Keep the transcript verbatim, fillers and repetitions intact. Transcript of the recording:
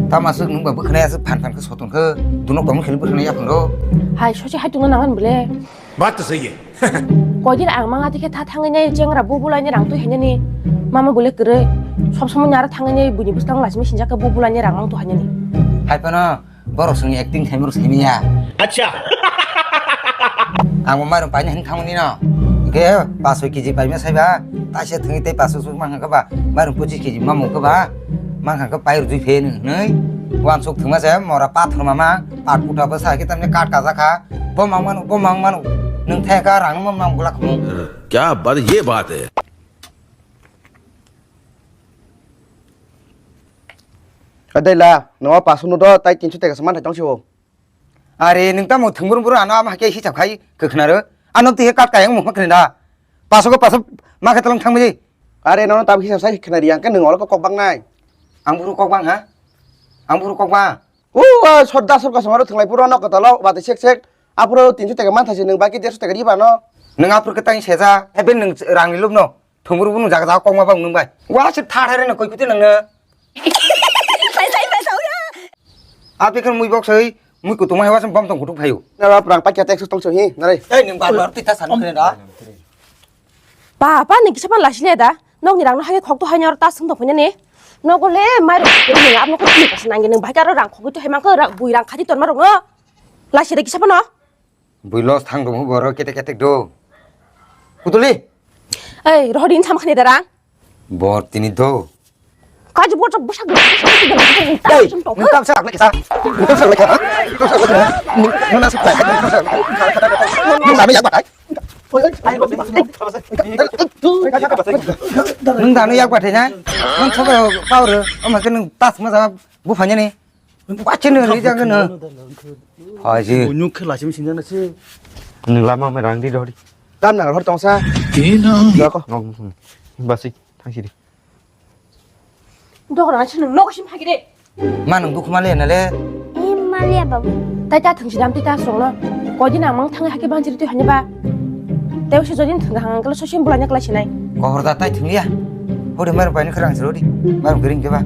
Tama swk nwng ba bwkhwnai aswk phan phan khe soton khe dunok tongma kheli bwkhwnai yaphang rw. Hai, sosi hai tongna nangan bole. Baat to sahi hai. Koidin ang manga tikhe tha thangwi nai chengra bu bulaini rang twi hainani. Mama bole kwrwi. Sob somoi naro thangwi nai buini bwskang laisimi sinjak khe bu bulaini rang mang tu hainani. Hai phano borok songni acting khaimorok saimanya. Acha. Ang bo mairum paina hin thangmani no. Ke paso kg paima saiba. Taisa thangwi tei paso suk mangkha khe ba. Mairum pochis kg mamung khe ba. Mangkha khe pai rujui phe nwngnai. Wansuk thwngma se mora pathor mama. Pat kuta bwsa khe tamni kat kajakha. Bo mang mano, bo mang mano. Nwng thaya kha rang mang mang gulak khum. Kya baat, ye baat hai. Adai la, no paso no do, tai tinso teka saman thai tong sio. Are, nwng tamo thwngbrung brung ano ama hakhe hisab khai kwkhna rw. Ano twi kat kayang mungkha khna da. Paso ko paso ma khe tolong thangmani. Are, nono tab hisab sai khna ri, ang khe nwng olo kok bang nai. Ang buru kok bang ha? Ang buru kok bang. U, a, sodda sor kosong aro thwnglai puro no kotolo, bati sek sek. Apuro tinso teka man thaisi nwng baki derso teka riba no. Nwng apur khe tang seja, eben nwng rang ni lub no. Thwngbrung brung jaga jaga kokma bang nwng bai. Wa se tha thai reno koi phuti nwng no. Sai sai sai sai. A bekhe mui bok sai, mui kutung mai wa se bom tong kutung phaio. Nara prang pakya tek su tong so hi, nare. Ei nwng bar bar twi ta san kre da. Pa, pa, nwng kisa pan lasile da. Nokni rangno hai khok to hai nyor ta sung to phanya ni. Nogo le mai rok ni ap nokho ni kasa nangge nwng bahai karo rang khogwi to hai mangkho rang bui rang khati ton ma rok no. Lasile kisa pano. Bui los thang rok boro ketek ketek do. Kutuli. Ei, rohori insam khani da rang. Bor tini do. Kaji bor chok busak busak busak busak. Ei, nwng tam sak lai kisa. Nwng tam sak lai kisa. Nwng nwng na sak lai. Nwng dami yak batai. Nwng dano yak bathai na? Nwng sobo power, omo khe nwng tas ma jaba buphanya ni. Wacha no ri jang no. Phaji. Bunyuk khe lasim sinjana se. Nwng lama me rang di dori. Tam na hor tongsa. Dako. Basi, thangsi di. Dogra na chini nok sim phagi de. Ma nwng dukhu maliya na le? Eh, maliya babu. Tai ta thwngsi dam twi ta songno. Kodi na mang thangwi haki banjiri twi hanya ba. Tei se jodin thwngkha hang kala sosim bulanya kala sinai. Kohor da tai thwngliya. Hodi mairum paini khrang siro di. Mairum kring ke ba.